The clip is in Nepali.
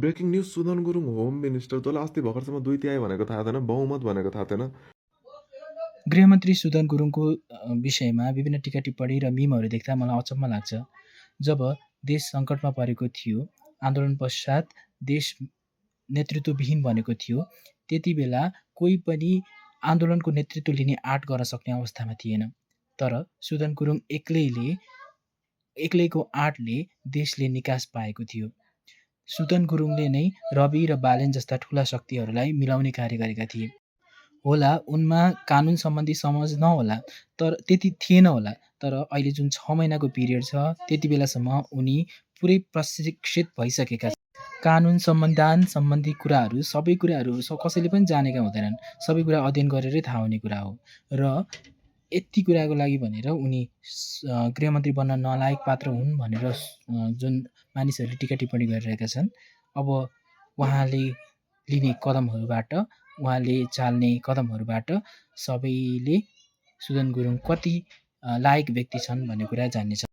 Breaking news Sudan Gurung home minister तँलाई अस्ति भर्खरसम्म 2 तिहाई भनेको थाहा थिएन, बहुमत भनेको थाहा थिएन। गृहमन्त्री सुदन गुरुङको विषयमा विभिन्न टिका टिप्पणी र मिमहरू देख्दा मलाई अचम्म लाग्छ। जब देश सङ्कटमा परेको थियो, आन्दोलन पश्चात देश नेतृत्वविहीन बनेको थियो, त्यति बेला कोही पनि आन्दोलनको नेतृत्व लिने आँट गर्न सक्ने अवस्थामा थिएन। तर सुदन गुरुङ एक्लैको आँटले देशले निकास पाएको थियो। सुदन गुरुङले नै रवि र बालेन जस्ता ठुला शक्तिहरूलाई मिलाउने कार्य गरेका थिए। होला उनमा कानुन सम्बन्धी समझ नहोला, तर त्यति थिएन होला, तर अहिले जुन 6 महिनाको पिरियड छ त्यति बेलासम्म उनी पुरै प्रशिक्षित भइसकेका छन्। कानुन संविधान सम्बन्धी कुराहरू सबै कुराहरू कसैले पनि जानेका हुँदैनन्, सबै कुरा अध्ययन गरेरै थाहा हुने कुरा हो। र यति कुराको लागि भनेर उनी गृहमन्त्री बन्न नलायक पात्र हुन् भनेर जुन मानिसहरूले टिका टिप्पणी गरिरहेका छन्, अब उहाँले लिने कदमहरूबाट, उहाँले चाल्ने कदमहरूबाट सबैले सुदन गुरुङ कति लायक व्यक्ति छन् भन्ने कुरा जान्नेछ।